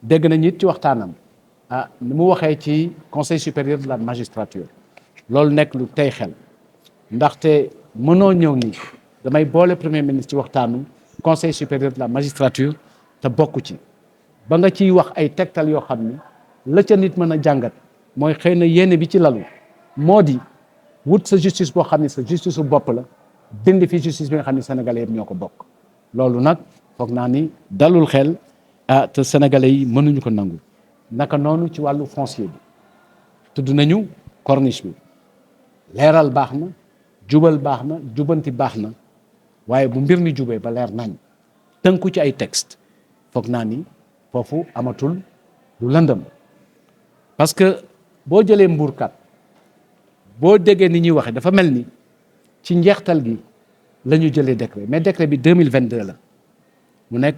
dégg nañ it ci waxtaanam ni mu waxee ci conseil supérieur de la magistrature loolu nekk lu tey xel ndaxte mënoo ñëw ni damay boole premier ministre ci waxtaanu conseil supérieur de la magistrature te bokk ci ba nga ciy wax ay tegtal yoo xam ni la ca nit mën a jàngat mooy xëy na yéene bi ci lalu moo di wut sa justice boo xam ne sa justice su bopp la dindi fi justice bi nga xam ne sénégalais yëpp ñoo ko bokk loolu nag foog naa ni dalul xel te sénégalais yi mënuñu ko nangu naka noonu ci wàllu foncier bi tudd nañu corniche bi leeral baax na jubal baax na jubanti baax na waaye bu mbir mi jubee ba leer nañ tënku ci ay texte foog naa ni foofu amatul lu lëndëm parce que boo jëlee mbuurkat boo déggee ni ñuy waxee dafa mel ni ci njeextal gi la ñu jëlee décret mais décret bi 2022 la mu nekk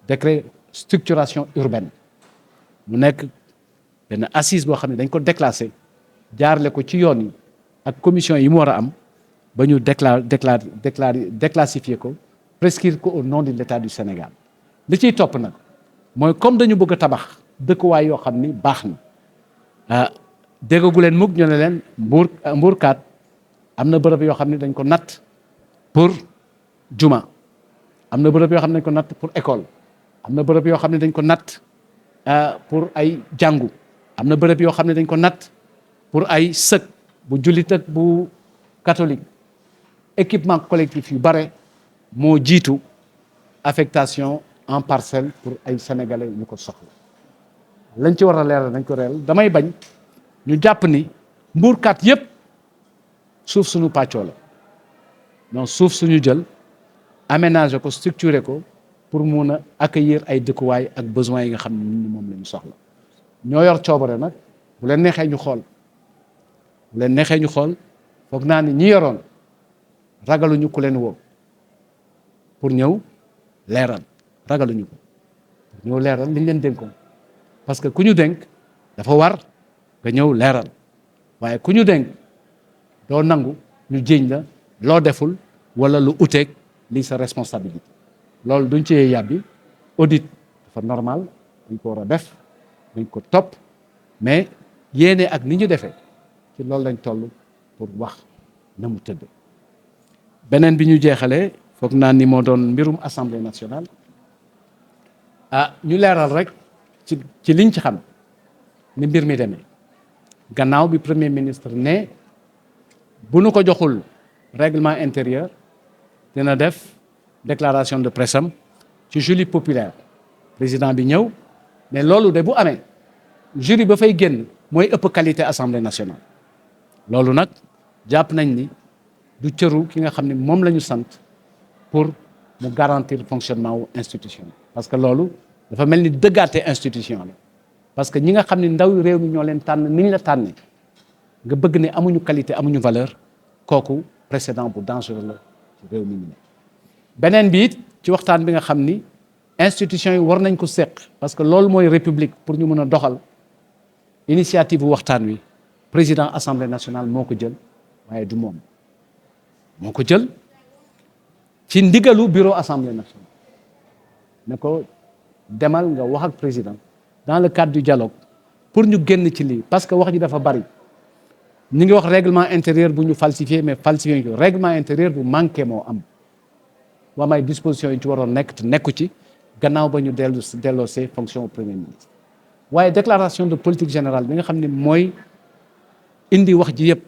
décret structuration urbaine mu nekk benn assise boo xam ne dañ ko déclassé jaarle ko ci yoon yi ak commission yi mu war a am ba ñu déclassifier ko prescrire ko au nom de l'État du Sénégal li ciy topp nag mooy comme dañu bëgg a tabax dëkkuwaay yoo xam ni baax na déggagu leen mukk ñu ne leen mbuurkaat am na bërëb yoo xam ne dañ ko natt pour juma am na bërëb yoo xam ne dañ ko natt pour école am na bërëb yoo xam ne dañ ko natt pour ay jàngu am na bërëb yoo xam ne dañ ko natt pour ay sëg bu jullit ak bu catholique équipement collectif yu bare moo jiitu affectation en parcelle pour ay sénégalais ñu ko soxla lañ ci war a leeral nañ ko leeral damay bañ ñu jàpp ni mbuurkat yépp suuf suñu pàccoo la donc suuf suñu jël aménager ko structurer ko pour mun a accueillir ay dëkkuwaay ak besoins yi nga xam ne ñun moom la ñu soxla ñoo yor coobare nag bu leen neexee ñu xool bu leen neexee ñu xool foog naa ni ñi yoroon ragaluñu ku leen woo pour ñëw leeral ragaluñu ko pour ñëw leeral liñ leen dénkoon parce que ku ñu dénk dafa war nga ñëw leeral waaye ku ñu dénk doo nangu ñu jiiñ la loo deful wala lu uteeg lii sa responsabilité loolu duñ ci yàbbi audit dafa normal dañ ko war a def dañ ko topp mais yéene ak ni ñu defee ci loolu lañ toll pour wax na mu tëdd beneen bi ñu jeexalee foog naa ni moo doon mbirum assemblée nationale ñu leeral rek ci liñ ci xam ni mbir mi demee gannaaw bi premier ministre ne bu nu ko joxul règlement intérieur dina def déclaration de presse am ci jury populaire président bi ñëw mais loolu de bu amee jury ba fay génn mooy ëpp qualité assemblée nationale loolu nag jàpp nañ ni du cëru ki nga xam ne moom la ñu sant pour mu garantir fonctionnement wu institution parce que loolu dafa mel ni dëggaate institution la parce que ñi nga xam ne ndaw réew mi ñoo leen tànn ni ñu la tànnee nga bëgg ne amuñu qualité amuñu valeur kooku précédent bu dangereux la ci réew mi ñu ne beneen bi it ci waxtaan bi nga xam ni institution yi war nañ ko seq parce que loolu mooy république pour ñu mën a doxal initiative bu waxtaan wi président assemblée nationale moo ko jël waaye du moom moo ko jël ci ndigalu bureau assemblée nationale ne ko demal nga wax ak président dans le cadre du dialogue pour ñu génn ci lii parce que wax ji dafa bari ñu ngi wax règlement intérieur bu ñu falsifié mais falsifié ñu ko règlement intérieur bu manqué moo am bu am ay dispositions yi ci waroon nekk te nekku ci gannaaw ba ñu delloosee fonction au premier ministre waaye déclaration de politique générale bi nga xam ne mooy indi wax ji yëpp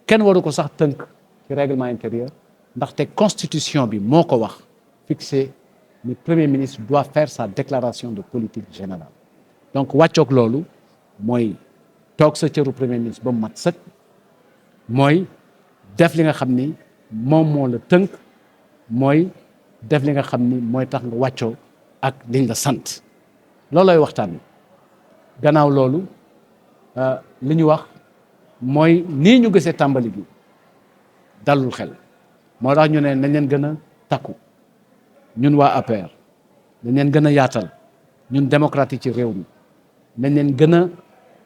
kenn waru ko sax tënk ci règlement intérieur ndaxte constitution bi moo ko wax fixé ni premier ministre doit faire sa déclaration de politique générale donc wàccoog loolu mooy toog sa cëru premier ministre ba mu mat sëkk mooy def li nga xam ni moom moo la tënk mooy def li nga xam ni mooy tax nga wàccoo ak liñ la sant loolooy waxtaan wi gannaaw loolu li ñu wax mooy nii ñu gisee tàmbali gi dalul xel moo tax ñu ne nañ leen gën a takku ñun waa APR nañ leen gën a yaatal ñun démocratique ci réew mi nañ leen gën a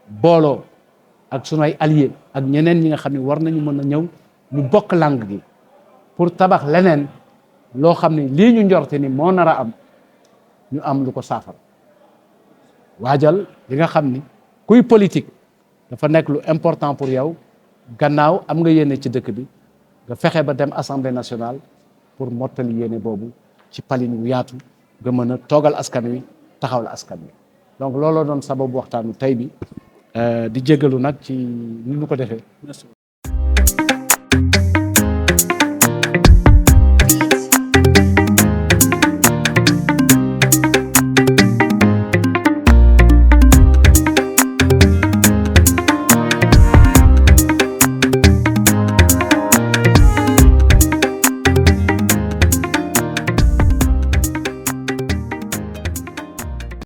booloo ak sunu ay alliés ak ñeneen ñi nga xam ne war nañu mën a ñëw ñu bokk langue gi pour tabax leneen loo xam ne lii ñu njorte ni moo nar a am ñu am lu ko saafara waajal li nga xam ni kuy politique dafa nekk lu important pour yow gannaaw am nga yéene ci dëkk bi nga fexe ba dem assemblée nationale pour mottali yéene boobu ci palin wu yaatu nga mën a toogal askan wi taxawal askan wi donc looloo doon sababu waxtaanu tey bi di jéggalu nag ci ni ñu ko defee